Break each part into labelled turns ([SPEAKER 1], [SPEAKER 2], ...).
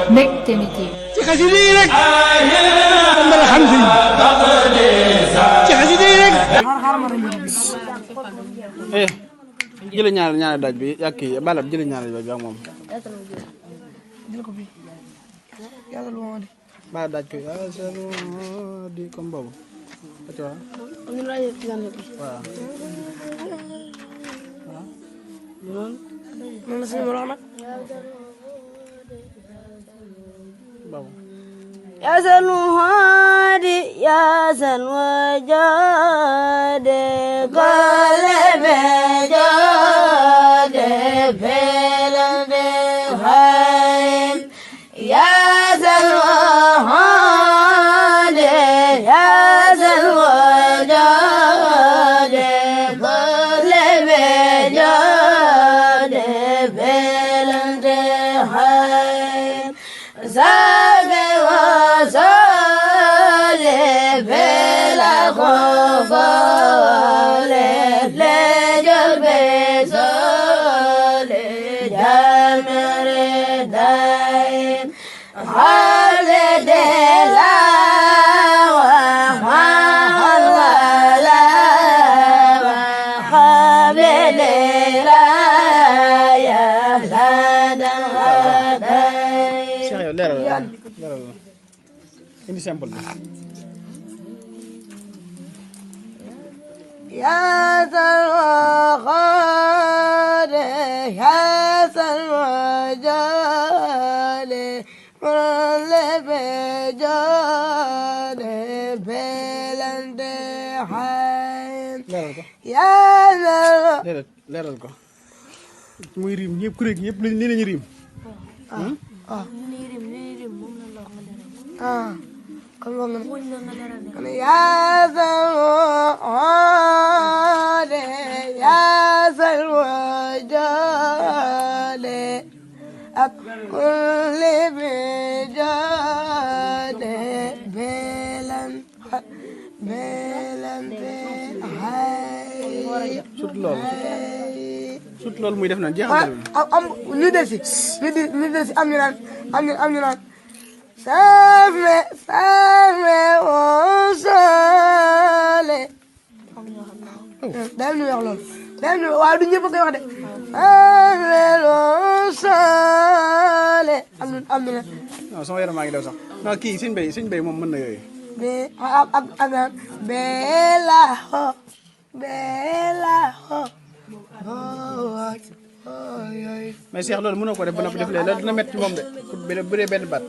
[SPEAKER 1] mbégte mi TV.
[SPEAKER 2] ci xasida yi rek. kon alhamdulilah. ci xasida yi rek.
[SPEAKER 3] jëlee ñaari daj bi ak kii balab jëlee ñaari daj bi ak moom.
[SPEAKER 2] jël ko bi yàlla lu ma di.
[SPEAKER 3] ba daj ko di comme boobu. waaw.
[SPEAKER 2] noonu la suñu borom nag.
[SPEAKER 3] boobu.
[SPEAKER 4] يا سنوادي يا سنوجادي قلبي جادي بلدي خيم يا سنوادي يا سنوجادي قلبي جادي بلدي خيم بلا خوف لجل بزول جمر دايم خالد لا وحال ولا وحابل لا يا هذا
[SPEAKER 3] Cheikh yow leeral indi simple bi.
[SPEAKER 4] يا سلوى خالي يا سلوى جالي كل بجالي بلند حين يا سلوى
[SPEAKER 3] leeral ko muy riim ñëpp kuréel gi yëpp lii lañu riim.
[SPEAKER 4] kon moom la yaa salwaade yaa salwaade ak kulli bi jaade belan hay
[SPEAKER 3] surtout loolu muy def naan jeexal
[SPEAKER 4] am ñu del si am ñu naan Salve, salve, oh sole. Dem ñu wax loolu. Dem ñu waaw du ñëpp koy wax de. Salve, oh sole. Am na.
[SPEAKER 3] non sama yaram maa ngi daw sax non kii sëñ bay moom mën na yooyu.
[SPEAKER 4] ak bela ho.
[SPEAKER 3] mais Cheikh loolu mënoo ko def ba noppi def lee loolu dina métti ci moom de bu dee benn baat.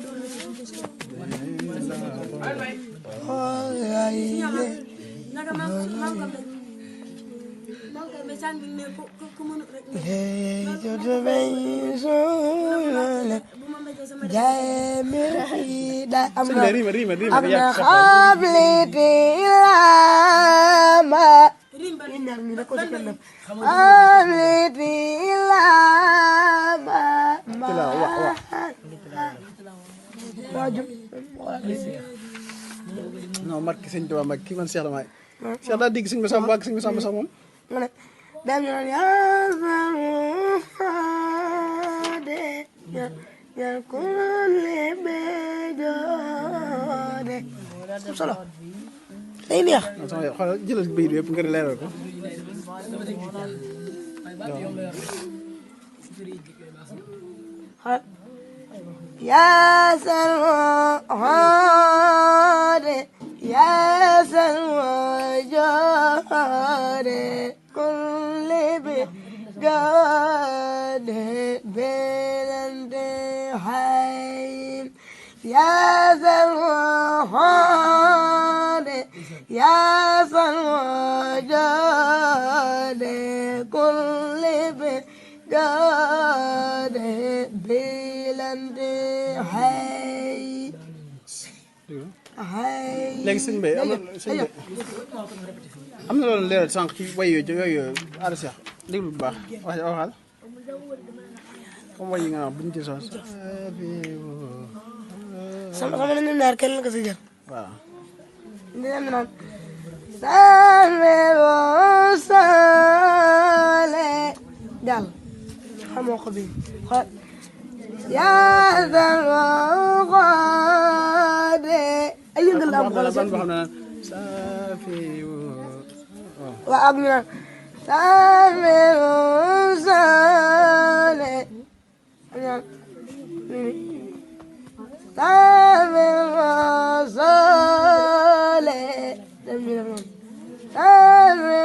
[SPEAKER 3] non mat ki sëñ Tuubaa mag ki man Cheikh la maay. Cheikh daa digg sëñ Masamba ak sëñ Masamba sax moom.
[SPEAKER 4] ma ne dem ñu naan yaa de ya kulli bejoode solo day neex.
[SPEAKER 3] non sama yow xoolal jëlal bayit bi yëpp nga leeral ko.
[SPEAKER 4] يا سلوى يا سلوى جاري كل بجاد بلند حين يا سلوى يا سلوى جاري كل بجاد بلند
[SPEAKER 3] léegi sëñ Mbaye am na loolu leeral sànq ci way yooyu Ada Cheikh déglu bu baax waxal comme way yi nga naan buñ ci sos
[SPEAKER 4] sama nañu naar kenn la ko si jël
[SPEAKER 3] waaw
[SPEAKER 4] ndem naan salve sale dal xamoo ko bi xool yaa salwa
[SPEAKER 3] ban boo xam ne naan saafi
[SPEAKER 4] waaw ak ñu naan saafi sale ñaan saafi sale dem ñu def noonu saafi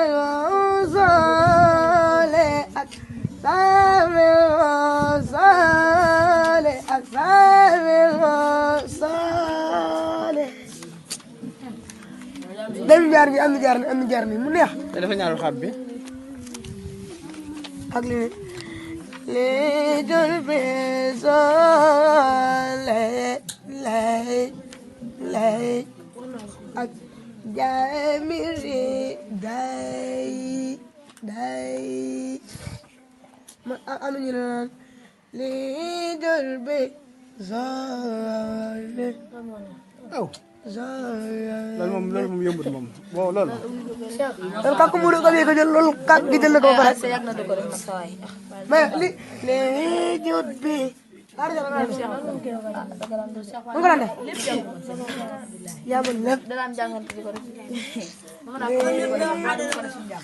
[SPEAKER 4] sale ak saafi sale ak saafi sale dem jaar bi am na jaar ni mu neex
[SPEAKER 3] te dafa ñaaru xab bi
[SPEAKER 4] ak li le jol be sole lay ak jamiri day ma am ñu naan le jol be sole
[SPEAKER 3] aw loolu moom yombut moom bon loolu
[SPEAKER 4] loolu kàkku mu ko ko jël loolu kàkk gi jël na ko ba pare mais li jot bi mu ko daan def yaa ma lépp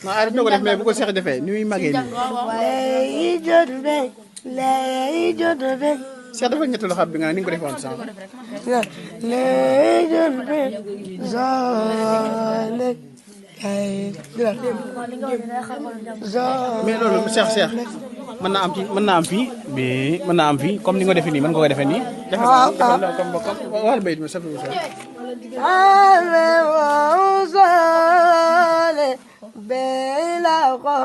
[SPEAKER 3] non arrêté na ko def mais bu ko Cheikh defee ni muy màggee nii
[SPEAKER 4] lay jot be
[SPEAKER 3] Cheikh dafa ñetteelu xab bi nga ne ni nga ko defoon sànq
[SPEAKER 4] lay jot be zone
[SPEAKER 3] mais loolu Cheikh mën naa am fii mais mën naa am fii comme ni nga ko defee nii mën nga ko defee nii.
[SPEAKER 4] waaw
[SPEAKER 3] comme waxal bayit ma safi wusa
[SPEAKER 4] ame wosale bela ko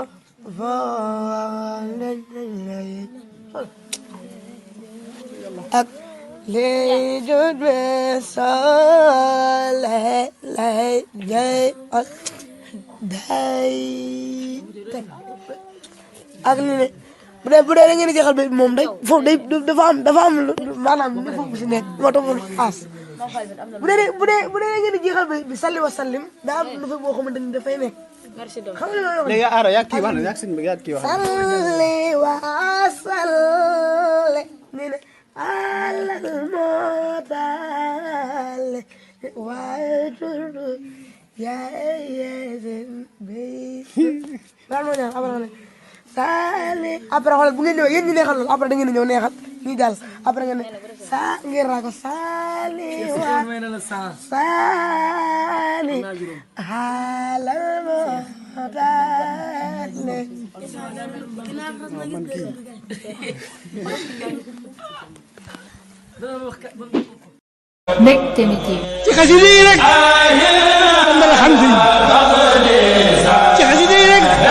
[SPEAKER 4] vale ak le jodwe sale lay jay day ak ni ne bu dee da ngeen di jeexal ba moom day foofu day dafa am maanaam li foofu si nekk moo tax mu as bu dee da ngeen di jeexal ba salli wa sallim daa am lu fa boo xamante ni dafay nekk xam nga loolu
[SPEAKER 3] léegi Aara yaa kii wax na yaa sëñ bi yaa kii wax
[SPEAKER 4] salli wa salli ni ne alal moo taale waaye turu yaay daal moo ñaan après sali après xoolal bu ngeen ñëwee yéen ñi neexal loolu après da ngeen di ñëw neexal ñu jàll après ngeen ne sa ngeen raa ko sali wa sali halal moo taale
[SPEAKER 1] Mbectemi TV
[SPEAKER 2] ci xasida yi rek. alhamdulilah.